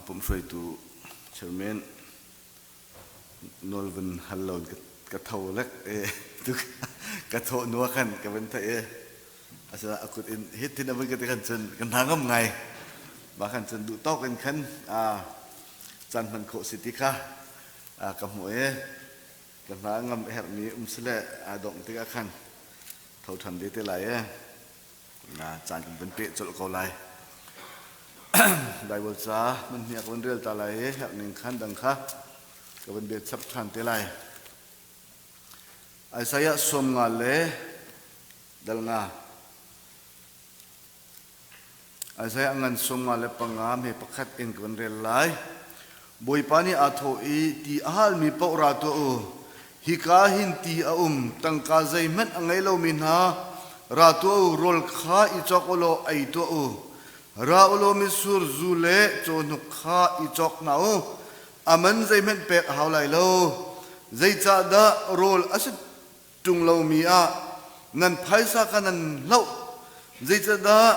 Pumhruaitu chairman nawl vun hal lo ka tho lek e ka thawh nua khan ka vun theih e asina a kut in hitin a vun ka ti khan cun ka hna ngam ngai ma khan cun duh tawk in khan caan hman khawh si ti kha ka hmuh e ka hna ngam herhmi um sile aa dongh tikah khan tho ṭhan ve te lai e caan kan van peh colh ko lai. Bible ca man hniak ka van rel ta lai i herh ning khan dang kha ka van bet chap ṭhan te lai. Isaiah 50 le dal nga. Isaiah ngan 55 hme pakhat in ka van rel lai. Bawipa nih aa thawh i ti a halmi paoh ra tuah u. Hika hin ti a um, tangka zeihmanh a ngei lomi hna, ra tuah u, rawl kha i cawk u law ei tuah u. Ra u law mitsur zu le cawhnuk kha i cawk hna u. A man zeihmanh pek a hau lai lo. Zeicahdah rawl a si ṭung lomi ah nan phaisa kha nan hloh? Zeicahdah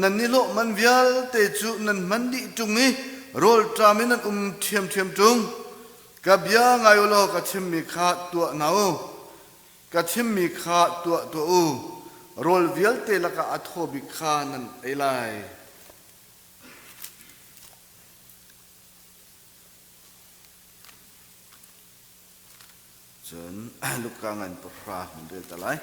nan i hlawh man vialte cu nan hman dih ṭung i rawlṭam in nan um ṭhiamṭhiam ṭung? Ka bia ngai u law ka chimmi kha tuah hna u. Ka chimmi kha tuah tuah u. Rawl vialte lakah a thaw bik kha nan ei lai. Cun Luka ngan pahra nan rel ta lai.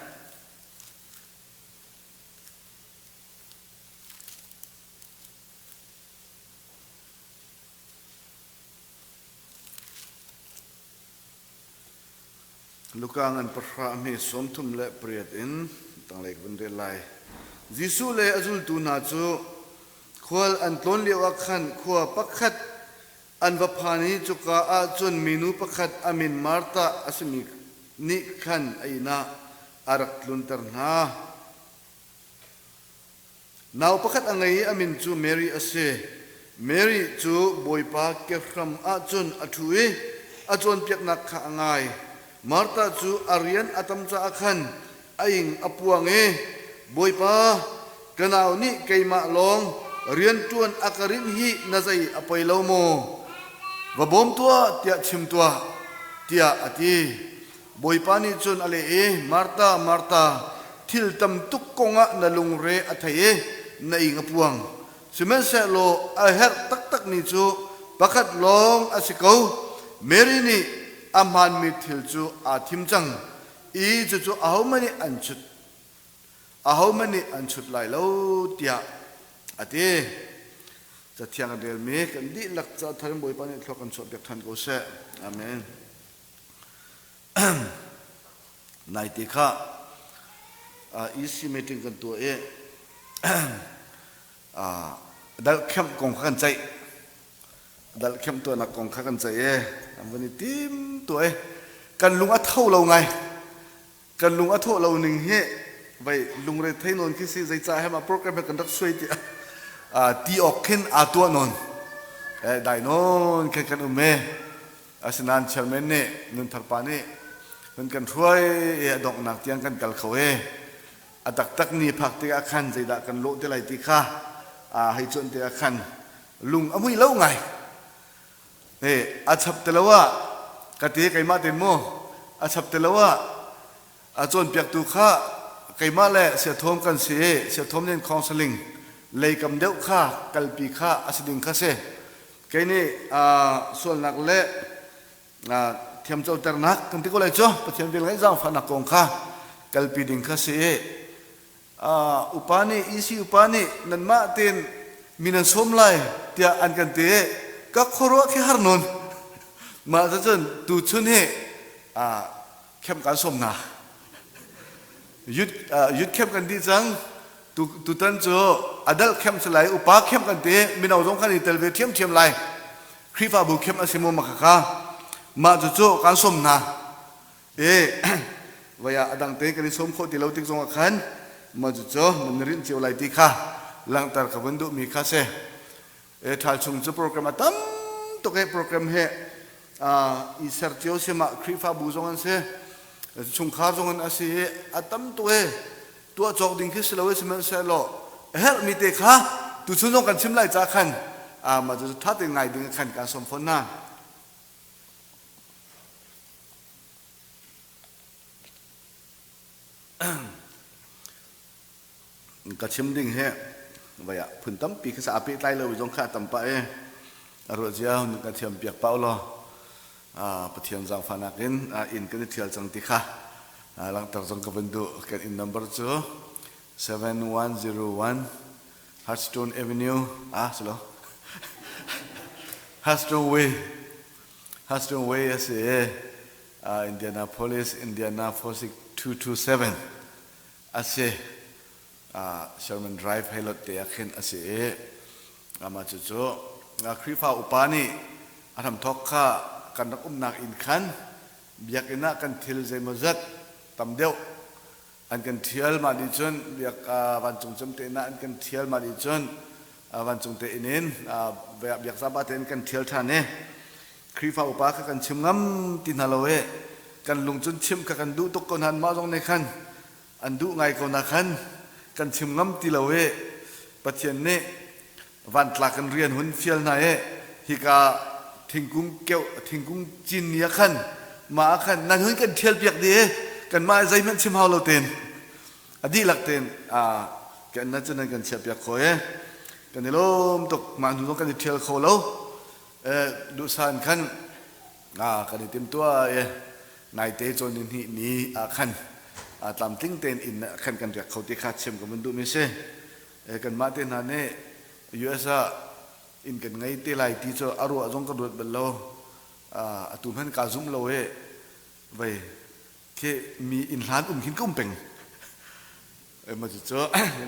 Luka ngan pahra hme 38 in tanglei ka vun rel lai. Jesuh le a zultu hna cu khual an tlawn lio ah khan khua pakhat An va phan i cuka ah cun minu pakhat a min Martha a simi nih khan a inn ah a rak tlunter hna. Nau pakhat a ngei i a min cu Mary a si. Mary cu Bawipa kehram ah cun a ṭhu i a cawnpiaknak kha a ngai. Martha cu a rian a tam caah khan a ing a puang i, Bawipa, ka nau nih keimah lawng rianṭuan a ka rinh hi na zei a poi lo maw? Va bawm tuah tiah chim tuah, tiah a ti. Bawipa nih cun a leh i, Martha, Martha, thil tam tuk kongah na lungre a thei i na ing a puang. Sihmanhsehlaw a herh taktakmi cu pakhat lawng a si ko. Mary nih a hmaanmi thil cu aa thim cang. I cucu ahohmanh nih an chut ahohmanh nih an chut lai lo tiah a ti. Cathiang an relmi kan dihlak ca thar in Bawipa nih thlua kan chuahpiak ṭhan ko seh. Amen. Naite kha EC meeting kan tuah i dal kemh kong kha kan ceih. Dal kemh tuahnak kong kha kan ceih i an van i tim tuah i kan lung a tho lo ngai. Kan lung a thawh lo ning hi vei lungre thei nawn khi si zeicah he mah program he kan rak suai ti ti awk khin aa tuah nawn. Dai nawn khin kan um e. Asinain chairman nih Nunthar pa nih hun kan hruai i a donghnak tiang kan kal kho e. A taktak ni phak tikah khan zeidah kan lawh te lai ti kha hei cuanh tikah khan lung a mui lo ngai. He a chap te lo ah ka te keimah ten mu a chap te lo ah a cawnpiaktu kha keimah le siathawm kan si i siathawm nen counseling leikam deuh kha kalpi kha a si ding kha si kei nih sualnak le thiamcoternak kan ti ko lai cu Pathian vel ngaih zaangfahnak kong kha kalpi ding kha si i upa nih EC upa nih nanmah tein mi nan sawm lai tiah an kan ti i ka khuaruah khi har nun mah cun tuchun hi camp kan sawm hna youth youth camp kan dih cang tutan cu adult camp si lai upa camp kan ti mino zong kan i tel ve ṭhiamṭhiam lai Khrihfabu camp a si mu maka mah cucu kan sawm hna E vai ah a dang te kan i sawm khawh ti lo tik zong ah khan mah cucu nan rinh cio lai ti kha langhter ka vun duhmi kha si. E ṭhal chung cu program a tam tuk e program he i ser cio si mah Khrihfabu zong an si chungkhar zong an asi i a tam tuk e tuah cawk ding khi si lo e sihmanhsehlaw a herhmi te kha tuchun zong kan chim lai ca khan. Mah cu ṭha tein ngai ding khan kaan sawm fawn hna. Ka chim ding hi vai ah phun tampi khi sa a pehtlai lo zong kha a tam pah i a ruah zia hun ka thiam piak pah law Pathian zaangfahnak in inn kan i ṭhial cang ti kha langhter zong ka vun duh. Kan inn number cu 7101 Hearthstone Avenue ah si lo Hearthstone Way Hearthstone Way a si i Indianapolis Indiana 46227 a si. Sherman Drive hei lot te ah khin a si i amah cucu Khrihfa upa nih a hramthawk kha kan rak umnak inn khan biakinn ah kan thil zeimawzat tam deuh an kan ṭhial. Mah nih cun biak vancung cem te ah an kan ṭhial. Mah nih cun vancung te inn in biak zaba tein kan ṭhial ṭhan i Khrihfa upa kha kan chim ngam ti hna lo i kan lung cun chimh kha kan duh tuk ko hna. Mah zong nih khan an duh ngai ko na khan kan chim ngam ti lo i Pathian nih vantlak in rian hun fial hna i hika thingkung keuh thingkung cin ni ah khan mah ah khan nan hun kan ṭhial piak dih i kanmah zeihmanh chim hau lo tein a dihlak tein kan na cu nan kan chiah piak kho i kan i lawm tuk. Mah hnu zong kan i ṭhial kho lo duhsan khan kan i timtuah i naite cawn ni hnih ni ah khan tlamtling tein inn ah khan kan riak kho ti kha chim ka vun duhmi si. Kanmah te hna nih US ah inn kan ngei te lai ti cu a ruah zong ka ruat bal lo. Atu hmanh kaa zum lo i vei khi mi inn hlan um khin ka um peng. Mah cucu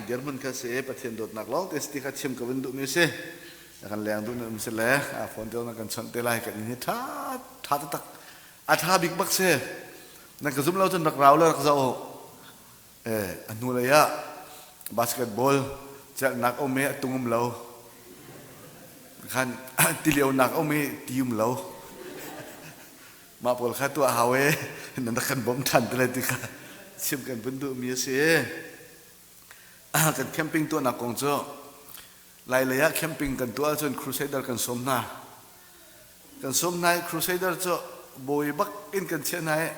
dirhmun kha si i Pathian dawtnak lawng te si ti kha chim ka vun duhmi si. Kan leng duh na um si le phone te na kan chawnh te lai. Kan inn hi ṭha ṭha taktak a ṭha bik bak si. Nan ka zum lo cun rak rau le rak zoh. A hnu lei ah basketball celhnak um i a tung um lo. Khan tilionak um i ti um lo. Mah pawl kha tuah hau e nan rak kan bawmh ṭhan te lai ti kha chim kan vun duhmi a si. Kan camping tuahnak kong cu Lailei ah camping kan tuah ahcun Crusader kan sawm hna. Kan sawm hna i Crusader cu bawi bak in kan chiah hna i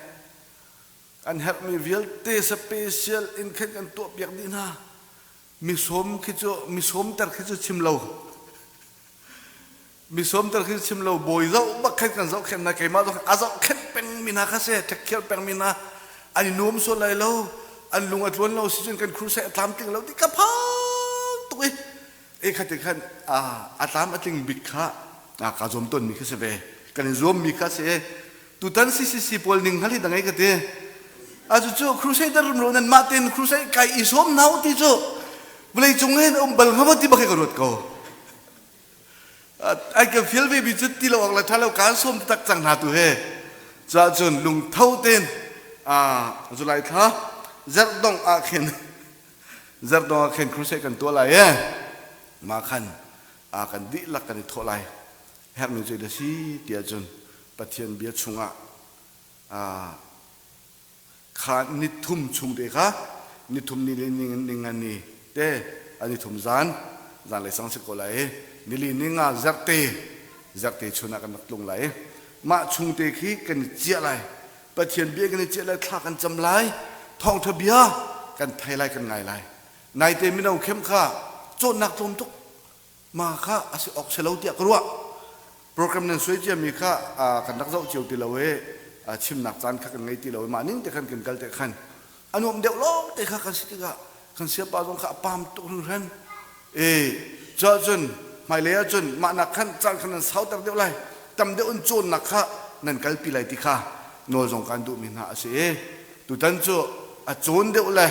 an herhmi vialte special in khan kan tuahpiak dih hna. Mi sawm khi cu mi sawmter khi cu chim lo. Mi sawmter khi chim lo bawi zoh bak khan kan zohkhenh hna. Keimah zong a zohkhenh peng mi hna kha si ṭhekkhial peng mi hna an i nuam sual lai lo, an lung a tluan lo si cun kan crusade a tlamtling lo ti ka phang tuk i e kha ti khan a tlam a tling bik kha kaa zuam tawn mi kha si ve, kan i zuam mi kha si. Tutan CCC pawl ning hal hi dang ei ka ti a cu cu crusader rum ro nan mah ten crusade kai i sawm nau ti cu vawlei cung hin um bal hnga ti bak ka ruat ko. Ai kan fial ve mi cu ti lo awk le ṭha lo kaan sawm tak cang hna tu he cuah cun lungtho tein July thla zarh dongh ah khin zarh dongh ah khin crusade kan tuah lai e ma khan kan dihlak kan i thawh lai. Herhmi cu da si tiah cun Pathian bia chungah kha nithum chung te kha nithum ni le ninga ni te a nithum zan zanlei sang si ko lai i nili ninga zerte zerte chun ah kan rak tlung lai. Mah chung te khi kan i ciah lai, Pathian bia kan i ciah lai, thla kan cam lai, thawngtha bia kan thei lai, kan ngai lai. Naite mino khem kha cawnnak tlawm tuk ma kha a si awk si lo tiah ka ruah. Program nan suai ciami kha kan rak zoh cio ti lo i chimnak caan kha kan ngei ti lo i mah ning te khan kan kal te khan a nuam deuh lawng te kha kan si tikah kan siapa zong kha a pam tuk hringhran e. Cuahcun hmailei ahcun mah nak khan caan khan nan sauter deuh lai, tam deuh in cawnnak kha nan kalpi lai ti kha nawl zong kan duhmi hna a si i tutan cu a cawn deuh le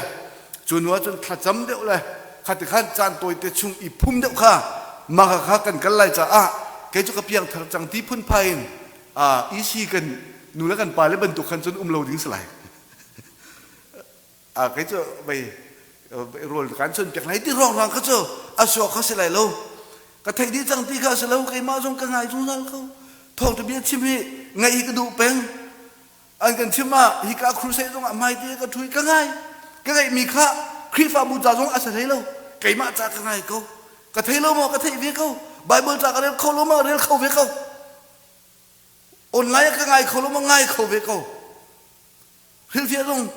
cu hnu ahcun thlacam deuh le khati khan caan tawite chung i phum deuh kha mah kha kan kal lai caah kei cu ka piangthar cang ti phunphai in EC kan nu le kan pa le bantuk khan cun um lo ding si lai. Kei cu vei rawl kan chun piak lai ti ruang ruang kha cu a suak kha si lai lo. Ka theih dih cang ti kha si lo. Keimah zong ka ngai zungzal ko. Thawngṭha bia chim hi ngaih hi ka duh peng. An kan chim ah hika crusade zong ah hmaite ka ṭhu i ka ngai. Ka ngaihmi kha Khrihfabu ca zong a si hlei lo, keimah ca ka ngai ko. Ka thei lo maw? Ka theih ve ko. Bible ca ka rel kho lo ma rel kho ve ko. Online ka ngai kho lo ma ngai kho ve ko. Hrilhfiah zong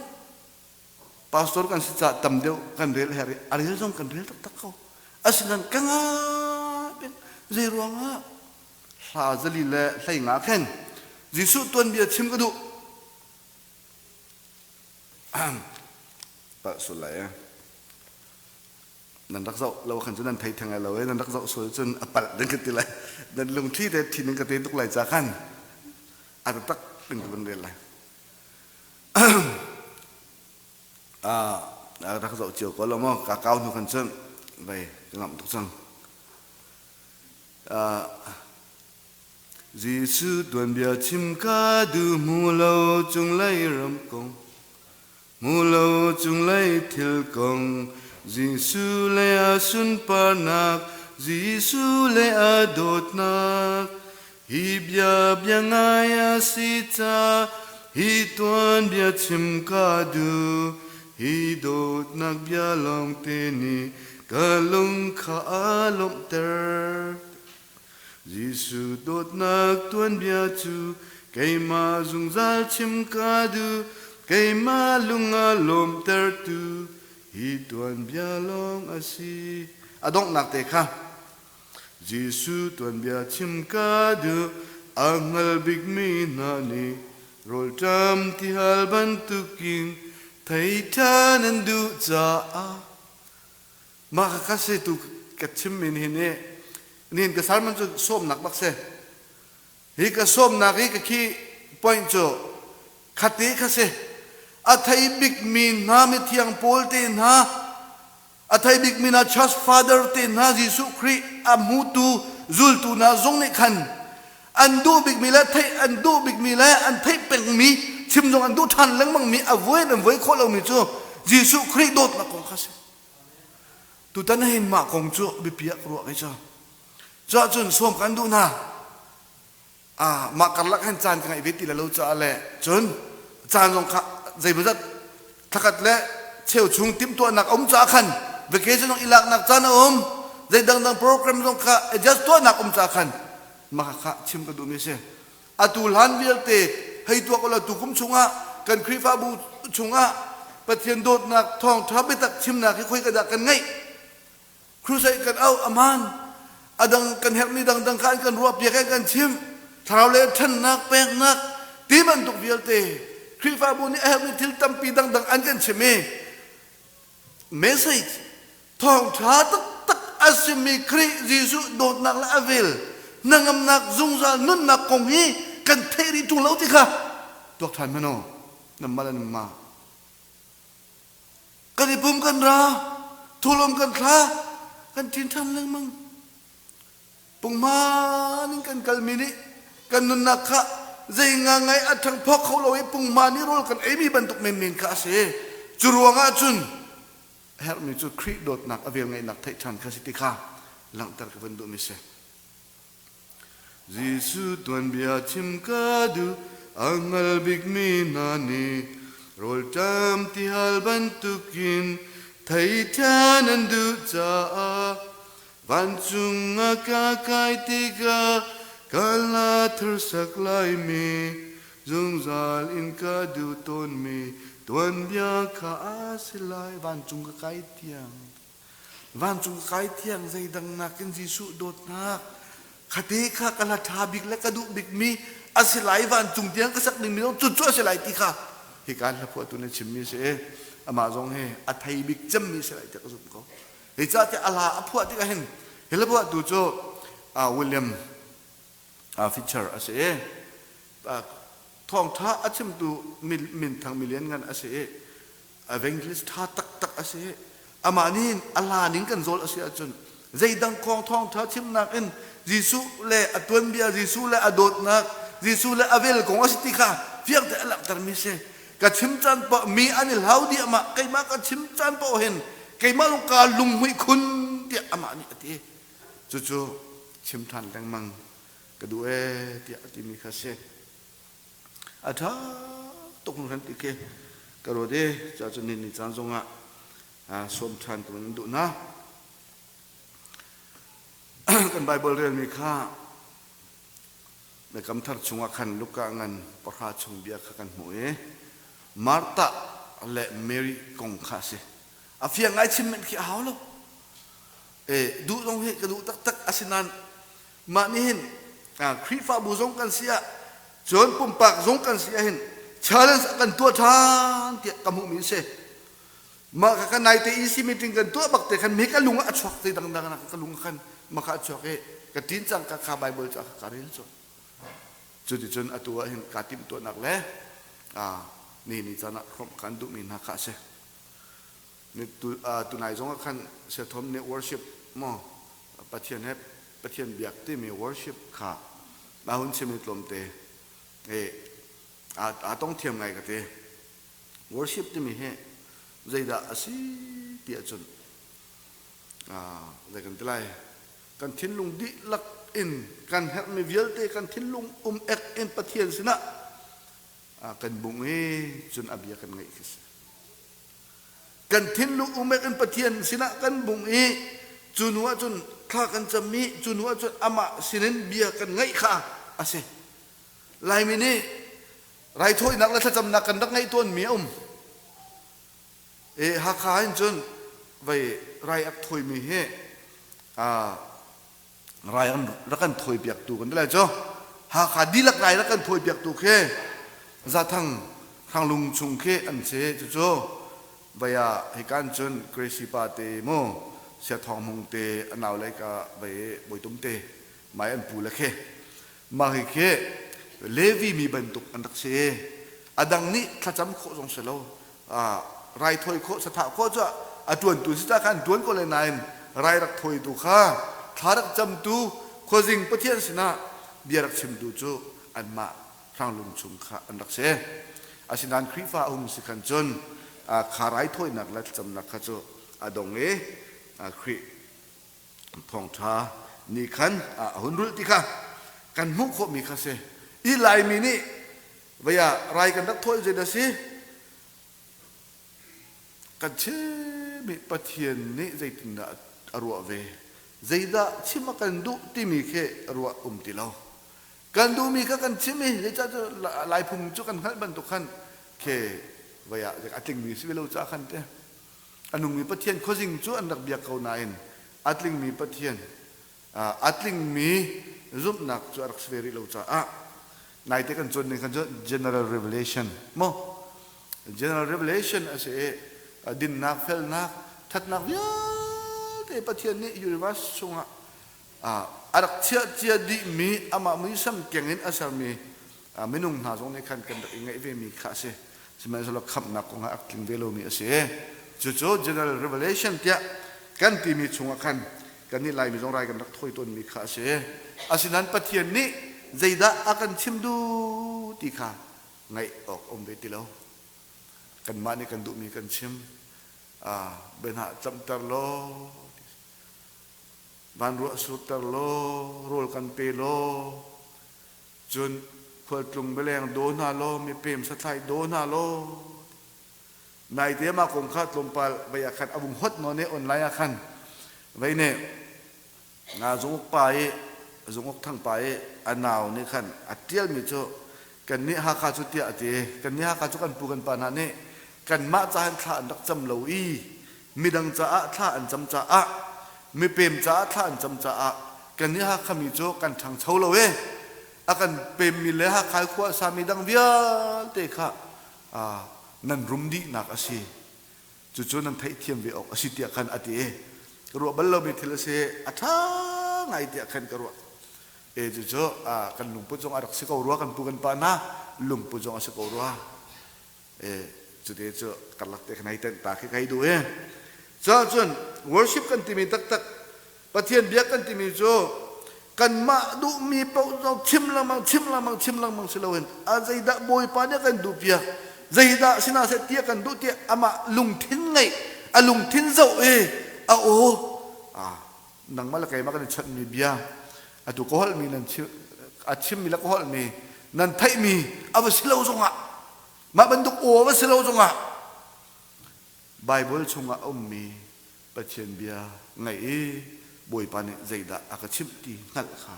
pastor kan si caah tam deuh kan rel her i a rel zong kan rel taktak ko. Asinain ka ngai peng zei ruangah hla zali le hlei nga khen Jesuh tuanbia chim ka duh. Palh sul lai eh. Nan rak zoh lo khan cu nan thei theng lai lo eh. Nan rak zoh sual cun a palh ding ka ti lai. Nan lungthli te thin in ka te tuk lai ca khan a taktak in ka vun rel lai. A rak zoh cio ko lo maw ka kau hnu khan cun vei ka ngamh tuk cang. Jesuh tuanbia chim ka duh hmu lo cunglei ram kong hmu lo cunglei thil kong Jesuh le a sunparnak Jesuh le a dawtnak hi bia bia ngai a si ca hi tuanbia chim ka duh hi dawtnak bia lawngte nih ka lung kha a lawmhter. Jesuh dawtnak tuanbia cu keimah zungzal chim ka duh, keimah lung a lawmhtertu hi tuanbia lawng a si. A donghnak te kha Jesuh tuanbia chim ka duh, a hngal bikmi hna nih rawlṭam tihal bantukin thei ṭha nan duh caah mah kha ka si tu ka chimmi nihin hi nihin ka sermon cu sawmnak bak si. Hi ka sawmnak hi ka khi point cu khate kha si. A thei bikmi hna mithiang Paul te hna A thei bikmi hna Church Father te hna Jesuh Khrih a hmutu zultu hna zong nih khan an duh bikmi le theih an duh bikmi le an theih pengmi chim zong an duh ṭhan lengmangmi a vuai an vuai khawh lomi cu Jesuh Khrih dawtnak kong kha a si. Tutan hin mah kong cu biapi ah ka ruah kei cu. Cuahcun sawm kan duh hna. Ah, mah karlak hin caan ka ngeih ve ti le lo caah le cun caan zong kha zeimawzat thlakhat le cheu chung timhtuahnak a um caah khan vacation zong i laknak caan a um zei dangdang program zong kha adjust tuahnak um caah khan mah kha chim ka duhmi a si. Atu hlan vialte hei tuah ko law tukum chungah kan Khrihfabu chungah Pathian dawtnak thawngṭha biatak chimnak hi khoi ka dah kan ngeih Crusade kan auh a hmaan. A dang kan herhmi dangdang kha an kan ruahpiak an kan chimh. Thlarau le ṭhannak peknak ti bantuk vialte Khrihfabu nih a herhmi thil tampi dangdang an kan chimh i message thawngṭha taktak a simi Khrih Jesuh dawtnak le a vel hnangamnak zungzal nunnak kong hi kan theih rih ṭung lo ti kha tuak ṭhan hmanh u nan mah le nan mah. Kan i pum kan ra, thulawm kan thla, kan ṭin ṭhan lengmang. Punghman in kan kalmi nih kan nunnak kha zei ngangai a ṭhangphawk kho lo i punghman i rawl kan eimi bantuk menmen kha a si. Cu ruangah cun a herhmi cu Khrih dawtnak a velngeihnak theih ṭhan kha si ti kha langhter ka van duhmi si. Jesuh tuanbia chim ka duh, a hngal bikmi hna nih rawlṭam tihal bantukin thei ṭhan an duh caah vancung ah ka kai tikah ka hla thar sak laimi zungzal in ka duh tawnmi tuanbia kha a si lai vancung ka kai tiang. Vancung kai thiang zeidang nakin Jesuh dawtnak khate kha ka hla ṭha bik le ka duh bikmi a si lai vancung tiang ka sak dingmi zong cucu a si lai ti kha hika hla phuahtu nih chimmi a si i amah zong hi a thei bik cemmi a si lai tiah ka zumh ko. Hi caah tiah a hla a phuah tikah hin hi hla phuahtu cu William Fisher a si i thawngṭha a chimtu minthang milian ngan a si i evangelist ṭha taktak a si. Amah nih a hlan in kan zawl a si ahcun zeidang kong thawngṭha chimnak in Jesuh le a tuanbia, Jesuh le a dawtnak, Jesuh le a vel kong a si ti kha fiang te a langhtermi si. Ka chim caan paoh mi an i hlau dih amah keimah ka chim caan paoh hin keimah lung kaa lunghmuih khun tiah amah nih a ti. Cucu chim ṭhan lengmang ka duh ee tiah a timi kha a si. A ṭha tuk hringhran ti khi ka ruat i cuahcun ni ni caan zongah sawm ṭhan ka van duh hna. Kan Baibal relmi kha Biakam Thar chungah khan Luka ngan pahra chung bia kha kan hmuh i Martha le Mary kong kha a si. A fiang ngai chim men khi a hau lo. E, duh zong hi ka duh taktak asinain mah nih hin Khrihfabu zong kan si ah cun pumpak zong kan si ah hin challenge a kan tuah ṭhan tiah ka hmuhmi a si. Mah kha kan naite EC meeting kan tuah bak te khan me ka lung ah a chuak te dangdang na ka lung khan mah kha a chuak i ka ṭin cang ka kha Bible cu ka rel cu. Cuticun atu ah hin kaa timhtuahnak le ni ni caan ah hrawmh kan duhmi hna kha a si. Tunai zong ah khan Sethom nih worship maw Pathian he Pathian biak timi worship kha na hun chim i tlawmte aa tong thiam ngai ka ti. Worship timi hi zeidah a si ti ahcun zei kan ti lai kan thinlung dihlak in kan herhmi vialte kan thinlung um ek in Pathian sinah kan bung i cun a bia kan ngaih khi si. Kan thinlung um ek in Pathian sinah kan bung i cu hnu ahcun thla kan cam i cu hnu ahcun amah sinin bia kan ngaih kha a si. Laimi nih raithawinak le thlacamnak kan rak ngeih tawnmi a um. E Hakha hin cun vei rai ak thawimi hi rai rak kan thawi piaktu kan ti lai cu. Hakha dihlak rai rak kan thawi piaktu khi Zathang Hranglung chung khi an si. Cucu vei ah hikan cun Gracie pa te mu Sia Thawng Hmung te a nau lei ka vei Bawitum te mai an pu le khi Mah hi Levi mi bantuk an rak si. A dang nih thlacam khawh zong si lo. Raithawi khawh, sathah khawh cu a ṭuantu si ta kha an ṭuan ko le nain rai rak thawitu kha thla rak camtu khuazing Pathian sinah bia rak chimtu cu anmah hranglung chung kha an rak si. Asinain Khrihfa a hung si khan cun kha raithawinak le thlacamnak kha cu a dong i Khrih thawngṭha nih khan a hun rulh ti kha kan hmuh khawhmi kha si. I Laimi nih vei ah rai kan rak thawi zei dah si? Kan chimmi Pathian nih zeitindah a ruah ve? Zeidah chim a kan duh timi khi ruah um ti lo. Kan duhmi kha kan chim i zeicah cu Laiphung cu kan hngalh bantuk khan khi vei ah a tlingmi si ve lo caah khan te. A nungmi Pathian khuazing cu an rak biak ko nain a tlingmi Pathian a tlingmi zumhnak cu a rak si ve rih lo caah naite kan cawn ning khan cu general revelation mo general revelation a si i dinnak felnak thatnak vialte Pathian nih universe chungah a rak chiah cia dihmi amah muisam keng in a sermi minung hna zong nih khan kan rak i ngaih vemi kha a si. Sihmanhsehlaw khamhnak kong ah a tling ve lomi a si. Cucu General Revelation tiah kan timi chungah khan kannih Laimi zong rai kan rak thawi tawnmi kha a si. Asinain Pathian nih zeidah a kan chim duh ti kha ngaih awk a um ve ti lo. Kanmah nih kan duhmi kan chim. Biahnah camter law, van ruah surter law, rawl kan pe law, Cun khualtlung mileng daw hna law mipem sathlai daw hna law naite mah kong kha tlawmpal vei ah khan a vung hot nawn i online ah khan vei nih nga zunguk pa i zunguk thang pa i a nau nih khan a ṭialmi cu kannih Hakha cu tiah a ti kannih Hakha cu kan pu kan pa hna nih kanmah ca hin thla an rak cam lo i midang caah thla an cam caah mipem caah thla an cam caah kannih Hakha mi cu kan ṭhangcho lo i a kan pemmi le Hakha khua a sami dang vialte kha nan rum dihnak a si cucu nan theihthiam ve awk a si tiah khan a ti i ka ruah bal lomi thil a si a ṭha ngai tiah khan ka ruah e cucu kan lungput zong a rak si ko rua kan pu kan pa hna lungput zong a si ko rua E cute cu karlak te khan hei tenh ta khi ka hei duh i cun worship kan timi taktak Pathian biak kan timi cu kanmah duhmi paoh zong chim lengmang chim lengmang chim lengmang si loin a zeidah Bawipa nih a kan duh piak zeidah sina seh tiah kan duh tiah amah lungthin ngeih a lungthin zoh i a aw nangmah le keimah kan i chawnhmi bia atu ka holhmi nan chim a chimmi le ka holhmi nan theihmi a va si lo zongah Mah bantuk aw va si lo zongah Baibal chungah a ummi Pathian bia ngaih i Bawipa nih zeidah a ka chimh ti hngalh kha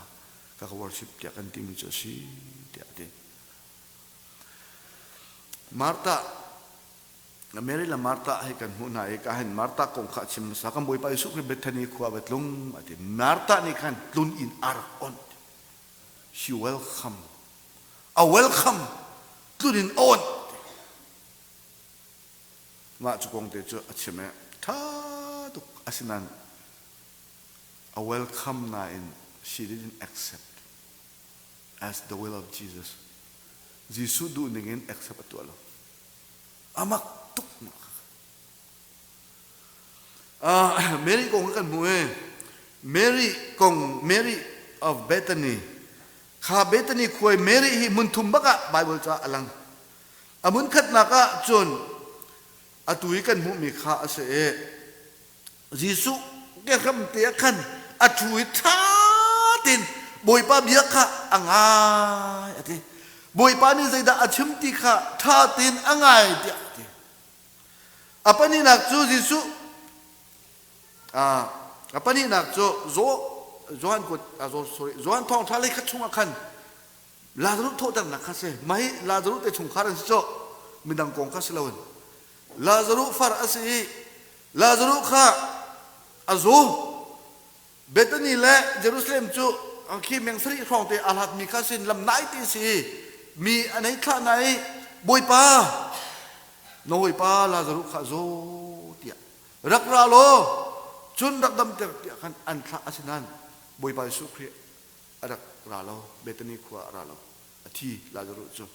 ka ka worship tiah kan timi cu a si tiah a ti. Martha Mary le Martha he kan hmuh hna i ka hin Martha kong kha a chim hmasa. Kan Bawipa Jesuh Khrih Bethany khua va tlung a ti. Martha nih khan tlun inn a rak onh. She welcome. A welcome. Tlun in a onh. Mah cu kong te cu a chim i ṭha tuk asinain a welcome nain she didn't accept as the will of Jesus. Jesuh duh ning in accept a tuah lo. A mak tuk mak. Uh, Mary kong kan hmu e. Mary kong Mary of Bethany kha Bethany khuai Mary hi hmun thum bak ah Bible ca a lang. A hmun khatnak ah cun atu i kan hmuhmi kha a si i Jesuh kehram te ah khan a ṭhu i ṭha tein Bawipa bia kha a ngai a ti. Bawipa nih zeidah a chim ti kha ṭha tein a ngai tiah a ti. A pahnihnak cu Jesuh a pahnihnak cu Johan kut sorry Johan thawngṭha lei khat chungah khan Lazarus thawhternak kha si. Mah hi Lazarus te chungkhar an si cawh. Midang kong kha si loin. Lazarus far a si i Lazarus kha a zaw. Bethany le Jerusalem cu khi meng sarih hrawng te aa hlatmi kha sin lam nai te si i mi an hei thlah hna i Bawipa na hawipa Lazarus kha a zaw tiah rak ra law cun rak damter tiah khan an thlah asinain Bawipa Jesuh Khrih a rak ra lo Bethany khua a ra lo a thi Lazarus cu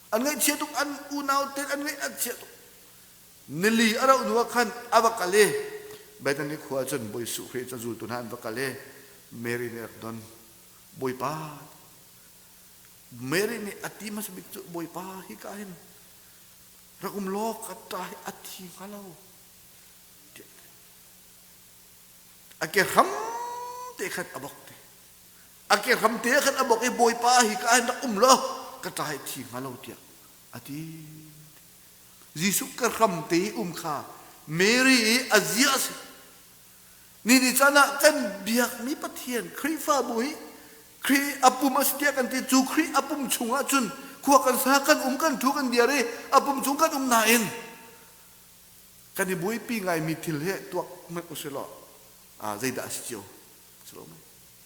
an ngaihchia tuk an unau te an ngaih an chia tuk nili a rauh hnu ah khan a va kal i Bethany khua cun Bawi Jesuh Khrih cu zultu hna an va kal i Mary nih rak don Bawipa Mary nih a ti hmasa bik cu Bawipa hi ka hin rak um law ka ṭa hi a thi hnga lo a ke hram te khan a bok te a ke hram te khan a bok i bawipa hi ka hin rak um law ka ṭa hi thi hnga lo tiah a ti Jesuh ka hram te i um kha Mary i a zia a si ni ni caan ah kan biakmi Pathian Khrihfabu hi Khrih a pum a si tiah kan ti cu Khrih a pum chungah cun khua kan sa kan um kan ṭhu kan dir i a pum chung kan um nain kan i buaipi ngaimi thil he tuak hmanh usih law zeidah a si cio si lo mei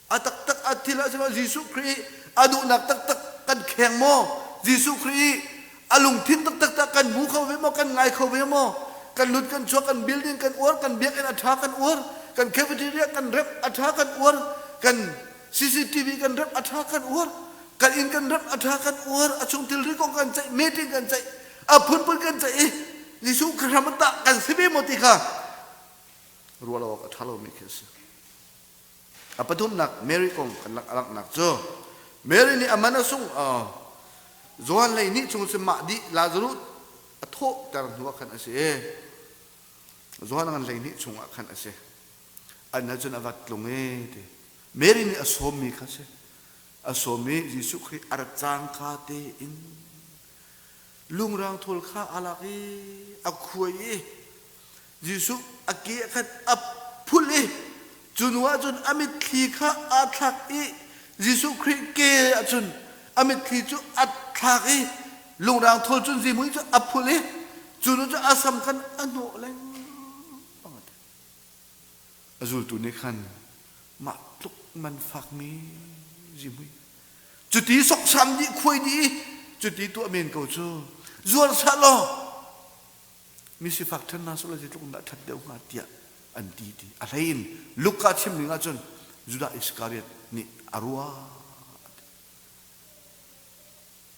a taktak a thil ah si lo Jesuh Khrih a duhnak taktak kan kheng maw Jesuh Khrih a lungthin taktak tak kan hmu kho ve maw kan ngai kho ve maw kan lut kan chuak kan building kan uar kan biakinn a ṭha kan uar kan cafeteria kan rep a ṭha kan uar kan CCTV kan rep a ṭha kan uar kan inn kan rep a ṭha kan uar a chung thilri kong kan ceih meeting kan ceih a phunphun kan ceih i Jesuh hram tah kan si ve maw ti kha ruah lo awk a ṭha lomi khi a si. A pathumnak Mary kong kan lak langhnak cu Mary nih a man a sung Johan lei nih chung si mah dih Lazarus a thawhter hnu ah khan a si i Johan ngan hlei hnih chungah khan a si. An cun a vat tlung i ti. Mary nih a sawmmi kha si. A sawm i Jesuh Khrih a rat cangka tein lungrang thawl kha aa lak i a khuai i Jesuh a ke ah khan a phulh i cu hnu ah cun a mitthli kha aa thlak i Jesuh Khrih ke ah cun a mitthli cu a thlak i lungrang thawl cun zihmui cu a phulh i cu hnu cu a sam khan a hnawh lengmang a ti. A zultu nih khan mah tluk man fakmi zihmui cuti soksam dih khuai dih i cuti tuah men ko cu zuar sah law mi sifak ṭhen hna seh law zeitluk in dah ṭhat deuh hnga tiah an ti ti a hlei in Luka chim ning ahcun Judah Iskariot nih a ruah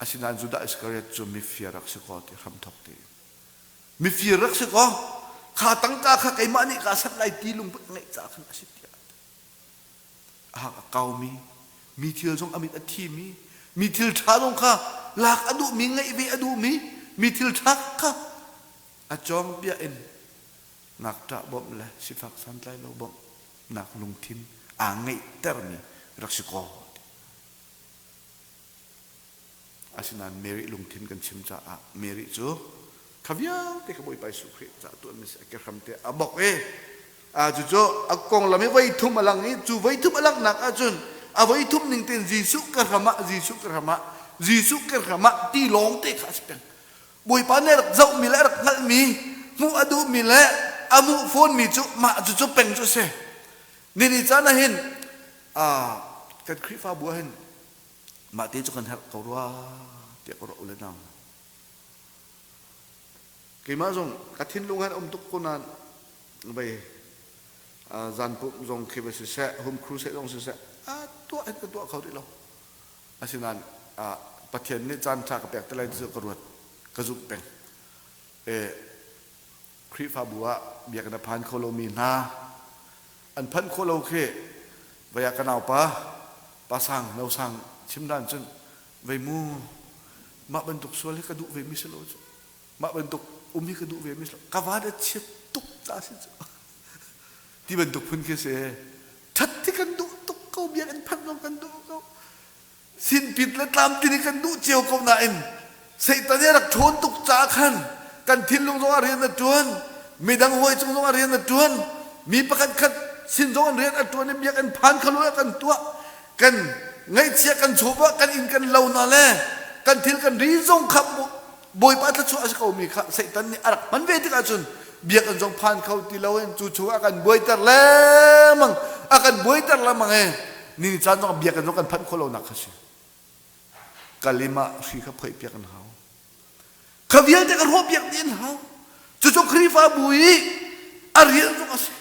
asinain Judah Iskariot cu mifir rak si kaw ti hramthok ti mifir rak si kaw kha tangka kha keimah nih kaa sat lai ti lungput ngeih ca khan a si tiah a hak a kaumi mi thil zong a mit a thimi mi thil ṭha zong kha lak a duhmi ngeih ve a duhmi mi thil ṭha kha a cawng bia in ngakṭah bawmh le sifak santlai lo bawmh nak lungthin aa ngeihtermi rak si kaw Asinain Mary lungthin kan chim caah Mary cu kha vialte kha Bawipa Jesuh Khrih caah tuahmi si a ke hram te a bok i. Cucu a konglam hi voi thum a lang i cu voi thum a langhnak ahcun a voi thum ning tein Jesuh ka hram ah Jesuh ka hram ah Jesuh ka hram ah ti lawng te kha a si peng. Bawipa nih a rak zohmi le a rak hngalhmi, hmuh a duhmi le a hmuh fawnmi cu mah cucu peng cu a si. Nini caan ah hin kan Khrihfabu ah hin mah te cu kan herh ko rua tiah ka ruah u le nau. Keimah zong ka thinlung han um tuk ko nain vei zan pumh zong khi va siseh, home crusade zong siseh, a tuah hin ka tuah kho rih lo. Asinain Pathian nih caan ṭha ka pek te lai cu ka ruat, ka zumh peng. E, Khrihfabu ah biakinn a phan kho lomi hna an phanh khawh lo khi vei ah ka naupa pa sang no sang chim dan cun vei mu mah bantuk sual hi ka duh ve mi si lo cu mah bantuk um hi ka duh ve mi si lo ka van a chiat tuk ta si cu ti bantuk phun khi si ṭhat hi kan duh tuk ko biakinn phanh zong kan duh ko sinpit le tlamtling hi kan duh cio ko nain Satan nih a rak ṭhawn tuk caah khan kan thinlung zongah rian a ṭuan midang hawi cung zongah rian a ṭuan mi pakhat khat sin zong in rian a ṭuan i biakinn phan kha lo kan tuah kan ngaihchia kan chawva kan inn kan lo hna le kan thil kan ri zong kha Bawipa thluachuah a si komi kha Satan nih a rak hman ve tikah cun biakinn zong phan kho ti loin cu chung a kan buaiter lengmang a kan buaiter lengmang e ni caan zong biakinn zong kan phanh khawh lonak kha si kalima hri kha phoih piak an hau kha vialte ka ruah piak dih an hau cucu Khrihfabu i a rian zong a si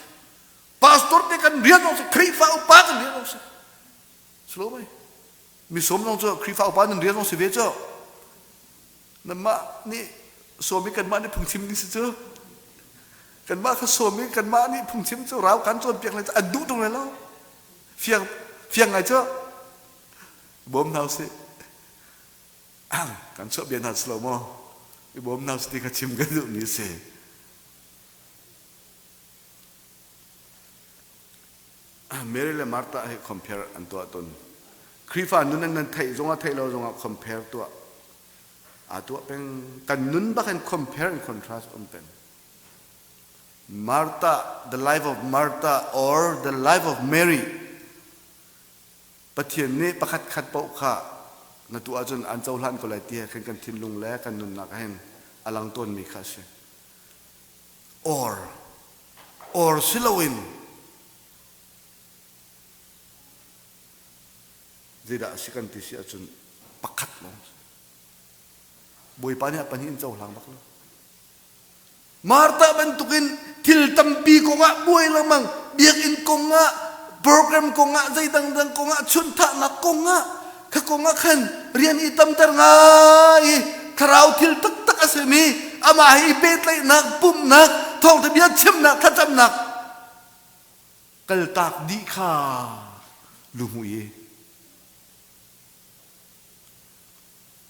pastor te kan rian zong si Khrihfa upa kan rian zong si slow mai mi sawm zong cu Khrihfa upa nan rian zong si ve cu nanmah nih sawm i kanmah nih phungchim ding si cu kanmah kha sawm i kanmah nih phungchim cu rau kan cawnpiak le an duh tung lo fiang fiang ngai cu bawm hna usih kan chuah bia hna si lo maw i bawm hna usih ti kha chim kan duhmi a si Mary le Martha hi compare an tuah tawn. Khrihfa nun an nan theih zongah theih lo zongah compare tuah. Aa tuah peng. Kan nun bak in compare and contrast um peng. Martha, the life of Martha or the life of Mary. Pathian nih pakhat khat paoh kha na tuah ahcun an cohlan ko lai ti he khan kan thinlung le kan nunnak ah hin a lang tawnmi kha a si. Or or si loin zeidah a si kan ti si ahcun pakhat lawng Bawipa nih a pahnih in cohlang bak lo. Martha bantukin thil tampi kongah buai lengmang, biakinn kongah, program kongah, zei dangdang kongah, chunthahnak kongah, kha kongah khan rian i tamter ngai i thlarau thil taktak a simi amah he i pehtlaihnak, pumhnak, thawngtha bia chimnak, thlacamnak kaltak dih kha luhmuh i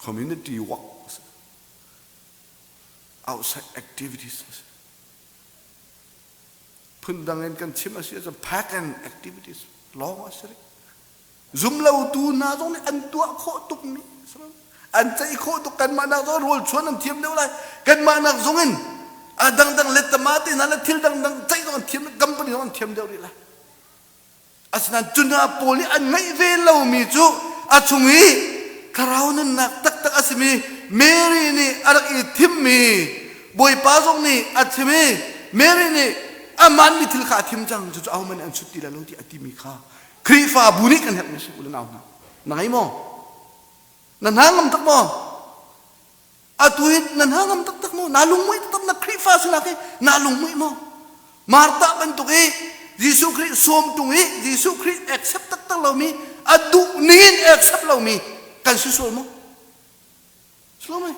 community work outside activities phundang in kan chim a si ahcun pagan activities lawng a si rih Zumlotu hna zong nih an tuah khawh tukmi an ceih khawh tuk kanmah nak zong rawl chuan an thiam deuh lai kanmah nak zong in a dangdang lettama te hna le thil dangdang ceih zong an thiam company zong an thiam deuh rih lai asinain cu hna pawl nih an ngeih ve lomi cu a chung i thlarau nunnak taktak a simi Mary nih a rak i thimmi Bawipa zong nih a thim i Mary nih a manmi thil kha a thim cang cucu ahohmanh nih an chut ti lai lo ti a timi kha Khrihfabu nih kan herhmi si u le nau hna. Na ngei maw? Na hna ngam tak maw? Atu hi na hna ngam taktak maw? Na lungmuih taktak na Khrihfa sinak hi na lungmuih maw? Martha bantuk i Jesuh Khrih sawm tung i Jesuh Khrih accept taktak lomi a duh ning in accept lomi kan si sual maw? Sual mei?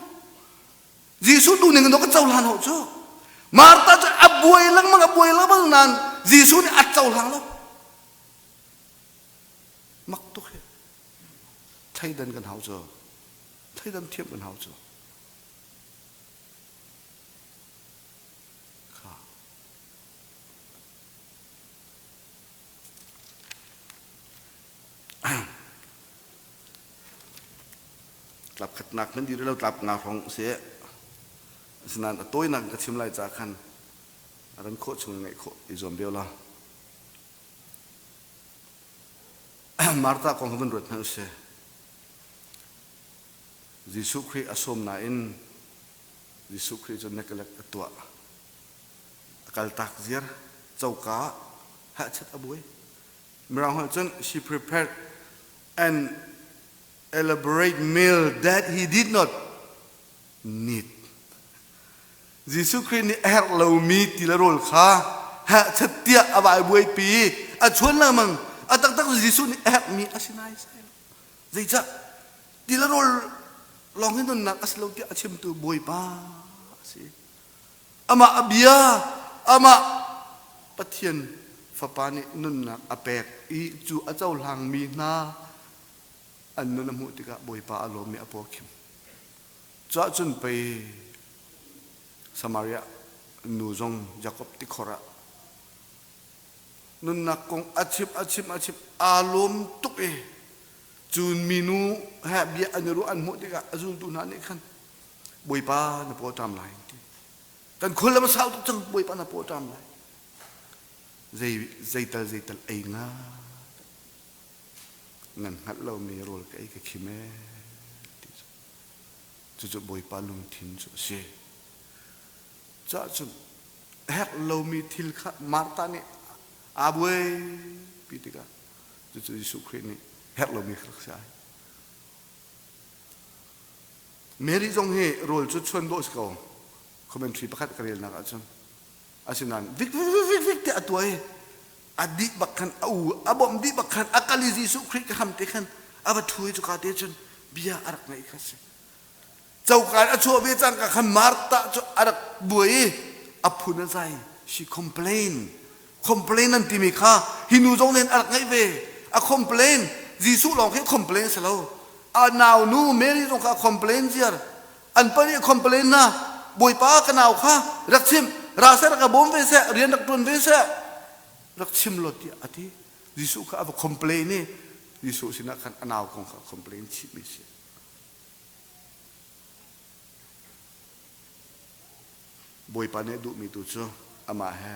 Jesuh duh ning in ka cohlan ho cu. Martha cu a buai lengmang a buai lengmang nain Jesuh nih a cohlang lo. Mak tuk hi. Thleidan kan hau cu. Thleidan thiam kan hau cu. Kha. Tlap khatnak hmanh dih rih lo tlap nga hrawng si. Asinain a tawinak in ka chim lai ca khan. A ran khawh chung ngaih khawh i zuam deuh la. Martha kong van ruat hmanh usih. Jesuh Khrih a sawm nain Jesuh Khrih cu neglect a tuah. A kaltak ziar coka hahchat a buai. Mirang holh cun she prepared an elaborate meal that he did not need. Jesuh Khrih nih a herh lomi ti le rawl kha hahchat tiah a vai buaipi a chuan lengmang. A taktak cu Jesuh nih a herhmi a si nai sai lo. Zeicah ti le rawl lawng hi nunnak a si lo tiah a chimtu Bawipa a si. Amah a bia, amah Pathian Fapa nih nunnak a pek i cu a cohlangmi hna an nun a hmuh tikah Bawipa a lawm i a pawkhim. Cuah cun pei Samaria nu zong Jakob tikhor ah nunnak kong a chimh a chimh a chimh aa lawm tuk i cun minu he bia an i ruah an hmuh tikah a zultu hna nih khan Bawipa na paw ṭam lai an ti. Kan khul lam a sau tuk cang Bawipa na paw ṭam lai. Zei zeital zeital ei nga nan hngalh lomi rawl ka ei ka khim ee ti cu. Cucu Bawipa lungthin cu a si. Cah cun herh lomi thil kha Martha nih aa buaipi tikah cucu Jesuh Khrih nih herh lomi kha rak si ai. Mary zong hi rawl cu chuan dawh si ko. Commentary pakhat ka relnak ahcun. Asinain vik vik vik vik vik tiah a tuah i a dih bak khan a u a bawmh dih bak khan a kal i Jesuh Khrih ka ham te khan a va ṭhu i cuka te cun bia a rak ngaih kha si. Coka in a chuah ve cangka khan Martha cu a rak buai i a phun a zai. She complain. Complain an timi kha hi nu zong nih a rak ngaih ve. A complain. Jesuh lawng khi complain si lo. A nau nu Mary zong kha a complain ziar. An pa nih a complain na. Bawipa ka nau kha rak chim. Ra seh rak ka bawm ve seh. Rian rak ṭuan ve seh. Rak chim law tiah a ti. Jesuh kha a va complain i Jesuh sinah khan a nau kong kha a complain chihmi a si. Bawipa nih a duhmi tu cu amah he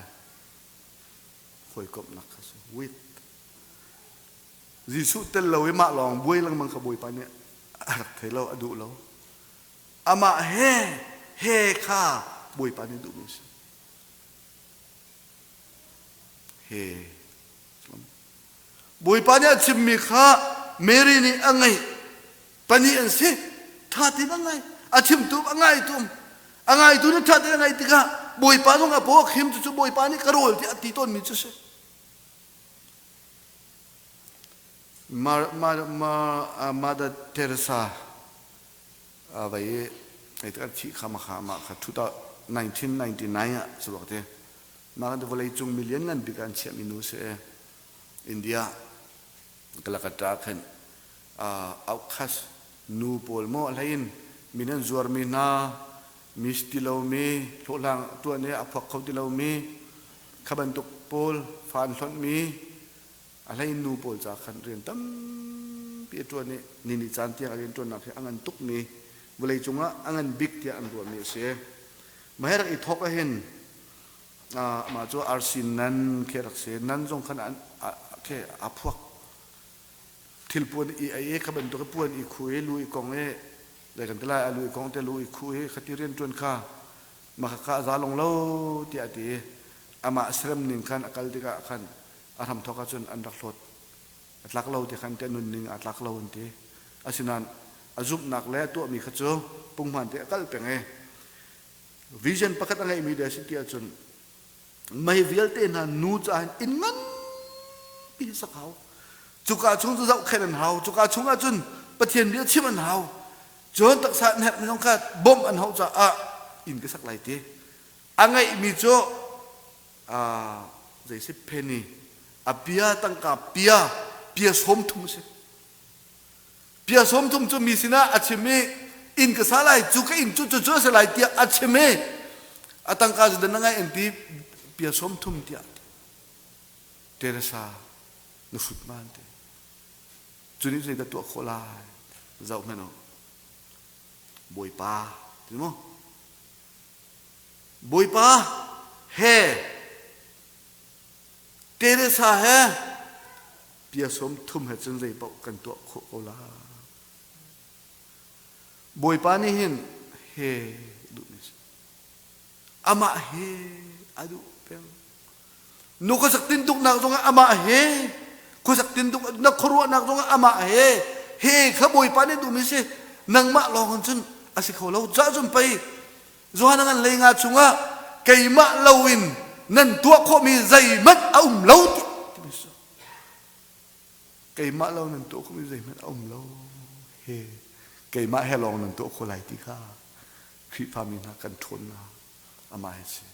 hawikomhnak kha si. With. Jesuh tel lo i mah lawng buai lengmang kha Bawipa nih a rak thei lo, a duh lo. Amah he he kha Bawipa nih duhmi a si. He. Bawipa nih a chimmi kha Mary nih a ngaih. Pahnih an si. Ṭha tein a ngai. A chimtu a ngaitu a ngaitu nih ṭha tein a ngaih tikah Bawipa zong a paw a khim cucu Bawipa nih ka rawl tiah a ti tawnmi cu si. Mother Teresa vai i kan thih kha ma kha mah kha 1999 ah si bak te. Mah kan vawlei cung million ngan bik an chiahmi nu si India Calcutta khan outcast nu pawl maw a hlei in min an zuarmi hna mi si ti lomi hlawhhlang tuan i a phuak kho ti lomi kha bantuk pawl fa an hlonhmi a hlei in nu pawl ca khan rian tampi a ṭuan i ni ni caan tiang a rian ṭuannak hi a ngan tukmi vawlei cungah a ngan bik tiah an ruahmi a si. Mah hi rak i thawk ahhin mah cu RC nan khi rak si nan zong khan khi a phuak thil puan i ei i kha bantuk i puan i khu i lu i kong i zei kan ti lai a lu i kong te lu i khu i khati rian ṭuan kha mah kha a za long lo tiah a ti i amah serem ning khan a kal tikah khan a hramthawk ahcun an rak hlawt a tlak lo ti khan te nun ning aa tlak lo an ti asinain a zumhnak le a tuahmi kha cu punghman te a kal peng i Vision pakhat a ngeihmi de a si ti ahcun mei vialte hna nu caah hin inn nganpi sak hau. Cuka chung cu zohkhenh an hau. Cuka chung ahcun Pathian bia chim an hau. Cun taksa an herhmi zong kha bawmh an hauh caah inn ka sak lai ti. A ngeihmi cu zei si penny a pia tangka pia pia 30 a si. Pia 30 cu mi sinah a chim i inn ka sa lai cu ka inn cu cu cu a si lai tiah a chim i a tangka cu dan a ngai an ti pia 30 tiah Teresa na hrut ma an ti cu nih zeidah tuah khawh lai zoh hmanh u Bawipa ti mu Bawipa he. Teresa he pia sawm thum he cun zei paoh kan tuah khawh ko la. Bawipa nih hin he duhmi si. Amah he a duh peng. Nu khuasak tintuknak zongah amah he khuasak tintuk na khuaruahnak zongah amah he he kha Bawipa nih duhmi si. Nangmah lawng in cun a si kho lo. Cah cun pei Johan ngan lei nga chungah keimah loin nan tuah khawhmi zeihmanh a um lo timi si. Keimah lo nan tuah khawhmi zeihmanh a um lo. He keimah he lawng nan tuah khawh lai ti kha Khrihfami hna kan ṭhawnnak amah he si.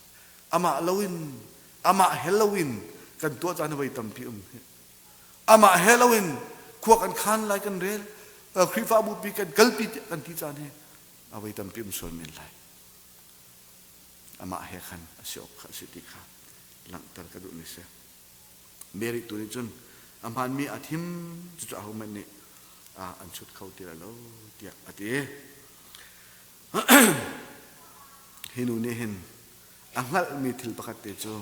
Amah loin amah he loin kan tuah caan voi tampi um hi. Amah he loin khua kan khan lai kan rel Khrihfabu pi kan kalpi tiah kan ti caan hi a voi tampi um sual men lai. Amah he khan a si awk kha a si ti kha langhter ka duhmi si. Mary tu nih cun a hmaanmi a thim cucu ahohmanh nih an chut kho ti lai lo tiah a ti. Hi nu nih hin a hngalhmi thil pakhat te cu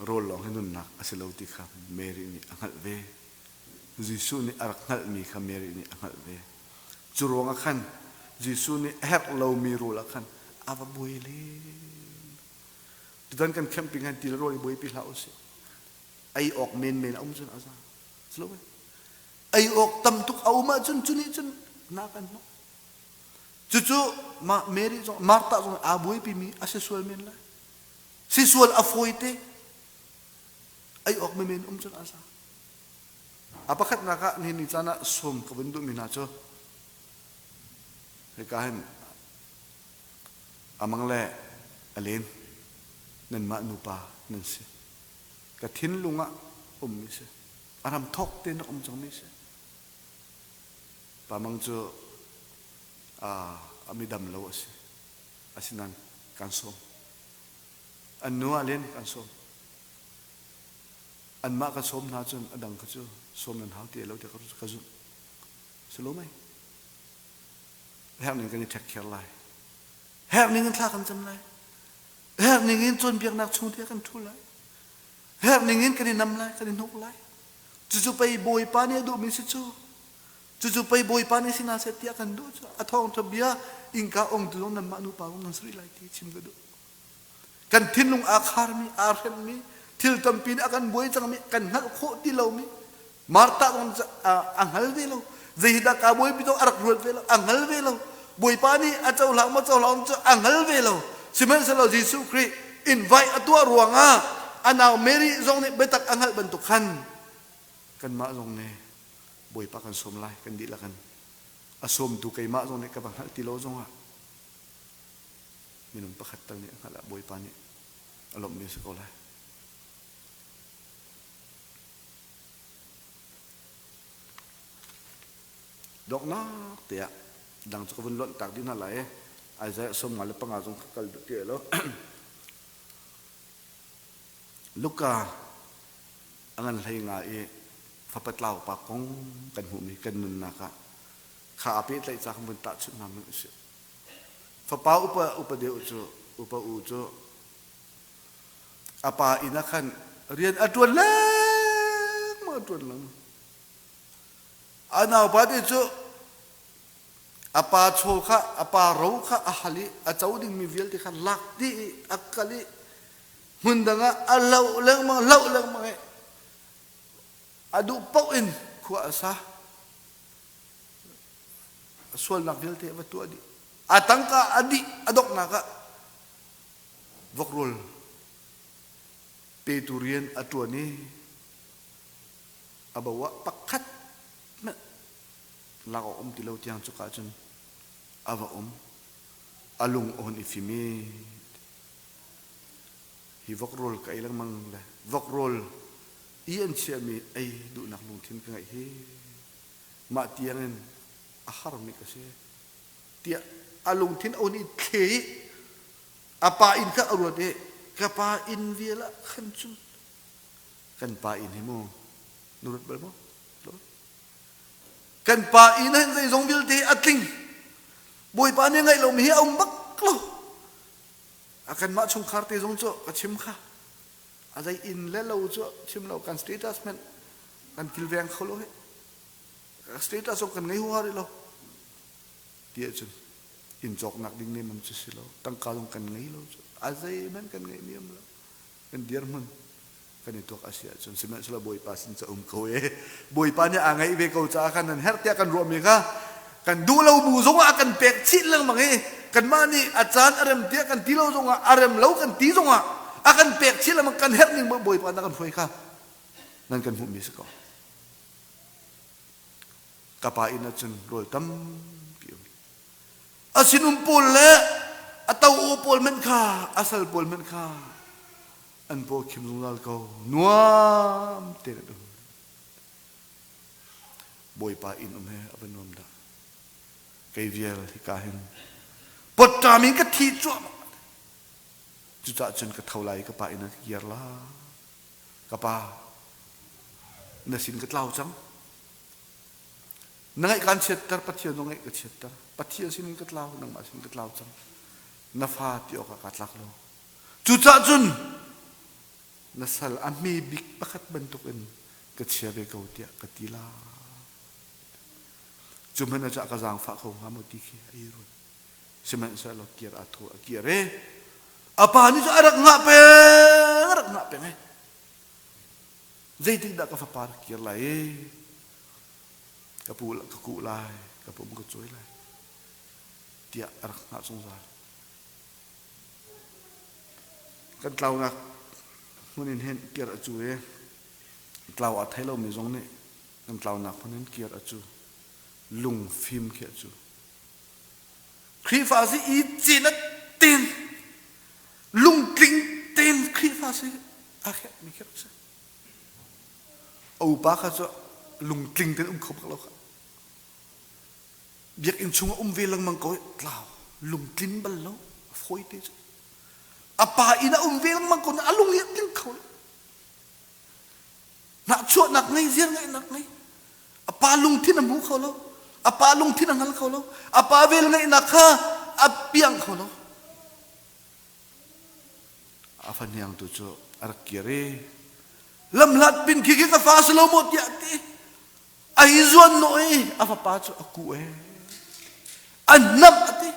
rawl lawng hi nunnak a si lo ti kha Mary nih a hngalh ve. Jesuh nih a rak hngalhmi kha Mary nih a hngalh ve. Cu ruangah khan Jesuh nih a herh lomi rawl ah khan a va buai len. Tutan kan camping han ti le rawl i buaipi hlah usih. Ei awk menmen a um cun a za. Si lo Ei awk tam tuk a um ahcun cu nih cun na kan hnawh. Cucu Mary zong Martha zong aa buaipimi a si sual men lai. Si sual a fawi te. Ei awk menmen um cun a za. A pakhatnak ah nihin ni caan ah sawm ka vun duhmi hna cu hika hin amang le a len nanmah nupa nan si. Ka thinlung ah ummi si. A ram thawk tein rak um cangmi si. Pa Mang cu a midam lo a si. Asinain kan sawm. An nu ah len kan sawm. Anmah ka sawm hna cun a dang kha cu sawm nan hau ti lo tiah ka zumh. Si lo mei? Herh ning kan i ṭhek kher lai. Herh ning in thla kan cam lai. Herh ning in cawnpiaknak chung tiah kan ṭhu lai. Herh ning in kan i nam lai, kan i hnuk lai. Cucu pei Bawipa nih a duhmi si cu. Cucu pei Bawipa nih si hna seh tiah kan duh cu. A thawngṭha bia innka ongtu zong nanmah nupa zong nan si rih lai ti chim ka duh. Kan thinlung aa kharmi, aa hremmi, thil tampi nih a kan buai cangmi, kan hngalh khawh ti lomi, Martha zong a hngal ve lo. Zei dah ka buaipi zong a rak ruat ve lo, a hngal ve lo. Bawipa nih a cohlang maw cohlang cu a hngal ve lo. Sihmanhsehlaw Jesuh Khrih invite a tuah ruangah a nau Mary zong nih biatak a hngalh bantuk khan kanmah zong nih Bawipa kan sawm lai kan dihlak in a sawmtu keimah zong nih ka va hngalh ti lo zongah minung pakhat tal nih a hngalh ah Bawipa nih a lawmhmi a si ko lai. Donghnak tiah dang cu ka vun lonh tak dih hna lai i Isaiah 55 zong ka kal duh ti lo. Luka a ngan hlei nga i fapa tlau pa kong kan hmuhmi kan nunnak ah kha a pehtlaih ca kan vun tahchunh hna hmanh usih. Fapa upa upa deuh cu upa u cu a pa inn ah khan rian a ṭuan lengmang a ṭuan lengmang. A naupa te cu a pa chaw kha a pa ro kha a hal i a co dingmi vialte kha lak dih i a kal i hmun dang ah a loh lengmang loh lengmang i a duh paoh in khua a sa. A sualnak vialte a va tuah dih. A tangka a dih a donghnak ah vok rawl petu rian a ṭuan i a bo ah pakhat hmanh lak awk um ti lo tiang cuka cun a va um. A lung a hun i fim i hi vok rawl ka ei lengmang le vok rawl i an chiahmi ei duhnak lungthin ka ngeih hi mah tiangin a harmi ka si tiah a lungthin a hun i thle i a pa inn kha a ruat i ka pa inn vial ah khan cun kan pa inn hi mu na ruat bal maw kan pa inn hin zeizong vialte a tling bawipa nih ngaih lomi hi a um bak lo. A kanmah chungkhar te zong cu ka chim kha. A zei inn le lo cu chim lo kan status hmanh kan kilveng kho lo hi. Status zong kan ngei huha rih lo. Ti ahcun inn cawknak ding nemam cu si lo. Tangka zong kan ngei lo cu. A zeihmanh kan ngeihmi um lo. Kan dirhmun kan i tuak a si ahcun sihmanhsehlaw Bawipa sin ca um ko e. Bawipa nih aa ngaih ve ko caah khan nan herh tiah kan ruahmi kha kan duh lo bu zongah a kan pek chih lengmang i kanmah nih a caan a rem tiah kan ti lo zongah a rem lo kan ti zongah a kan pek chih lengmang kan herh ning Bawipa na kan hruai kha nan kan hmuhmi si ko. Ka pa inn ah cun rawl tampi um. A sinum pawl le a to aw pawl hmanh kha a sal pawl hmanh kha an paw khim zungzal ko. Nuam tein an um. Bawipa inn um he a va nuam dah. Kei vial hika hin pawtṭam in ka thi cuahmah. Cucaah cun ka tho lai i ka pa inn ah ka kir lai. Ka pa, na sin ka tlau cang. Na ngaih kaan chiatter, Pathian zong ngaih ka chiatter. Pathian sinin ka tlau, nangmah sin ka tlau cang. Na fa ti awkah kaa tlak lo. Cucaah cun na sal a hme bik pakhat bantukin ka chia ve ko tiah ka ti la. Cu hmanh ah ka zaangfah kho hnga maw ti khi a i ruat. Sihmanhsehlaw kir aa thaw a kir i a pa nih cun a rak ngah peng, a rak ngah peng i zeitikdah ka fapa rak kir lai i ka pu ka kuh lai, ka pum ka cawi lai tiah a rak hngah zungzal. Kan tlaunak hmun in hin kir a cu i tlau aa thei lomi zong nih kan tlaunak hmun in kir a cu lungfim khi a cu. Khrihfa si i cin tein lungtling tein Khrihfa si a herhmi khi rak si. A upa kha cu lungtling tein um kho bak lo kha. Biakinn chung ah um ve lengmang ko tlau lungtlin bal lo a fawi te cu. A pa inn ah um ve lengmang ko na a lung hi a tling kho lo. Hnahchuahnak ngei, ziarngeihnak ngei. A pa lungthin a hmu kho lo. A pa lungthin a hngal kho lo. A pa velngeihnak kha a piang kho lo. A fahniang tu cu a rak kir i lamhlat pin khi khi ka fa si lo maw tiah ti. A i zuan nawh i a fapa cu a kuh e. A hnamh a ti.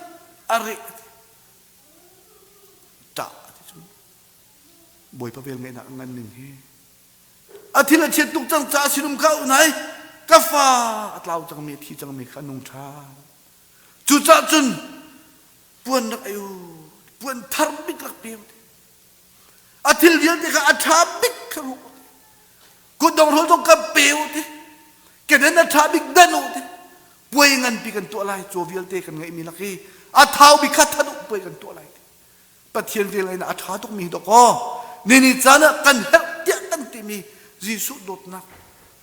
A reh a ti. Ṭah a ti cu. Bawipa velngeihnak a ngan ning hi a thil a chiat tuk cang caah sinum kha unai ka fa a tlau cangmi a thi cangmi kha a nung ṭhan cucaah cun puan rak ei u puan thar bik rak pe u a thil vialte kha a ṭha bik kha ruh u kutdong rawl zong ka pe u ti kedan a ṭha bik dan u ti puai nganpi kan tuah lai caw vialte kan ngeihmi lak i a thau bik kha that u puai kan tuah lai ti Pathian vel in a ṭha tukmi dawkaw nini caan ah kan herh tiah kan timi Jesuh dawtnak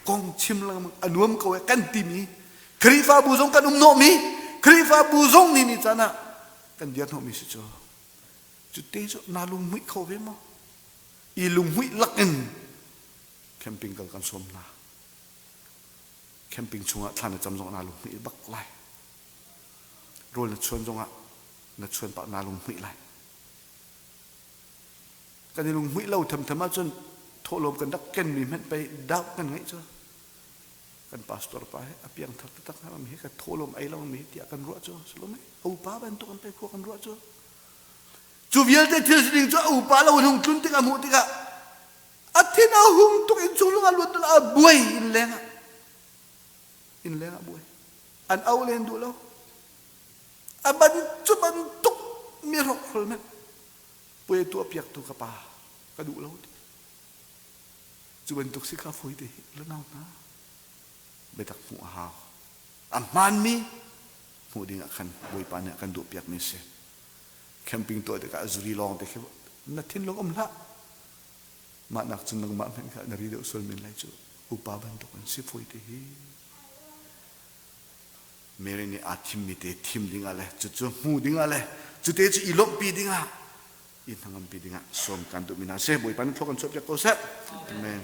kong chim lengmang a nuam ko e kan timi Khrihfabu zong kan um hnawhmi Khrihfabu zong nini caan ah kan dir hnawhmi si cu cu te cu naa lunghmuih kho ve maw i lunghmuih lakin camping kal kan sawm hna camping chungah thla na cam zong naa lunghmuih bak lai rawl na chuan zongah na chuan pah naa lunghmuih lai. Kan i lunghmuih lo thamtham ahcun thawhlawm kan rak kenmi hmanh pei doubt kan ngeih cu. Kan pastor pa hi a piangthar taktak hnga mi hi ka thawhlawm ei lo mi tiah kan ruah cu sulum a upa bantuk an pei khua kan ruah cu. Cu vialte thil sining cu a upa lo in hung tlun tikah hmuh tikah a thin a hung tuk in chung lung a luat a buai in leng ah in leng ah buai an au len duh lo A ban cu bantuk mi hrokhrol hmanh puai tuah piaktu ka pa ka duh lo ti. Cu bantuk si kha fawi te hi lanau hna. Biatak hmuh a hau. A hmaanmi hmuh ding ah khan Bawipa nih a kan duh piakmi si. Camping tuah tikah zuri lawng te khi na thinlung um hlah. Mah nak cun nangmah hmanh kha na ri deuh sual men lai cu. Upa bantuk an si fawi te hi. Mary nih aa thimmi te thim dingah le cucu hmu dingah le cute cu i lawmhpi dingah i hnangampi dingah sawm kan duhmi hna si. Bawipa nih thlua kan chuahpiak ko seh. Amen.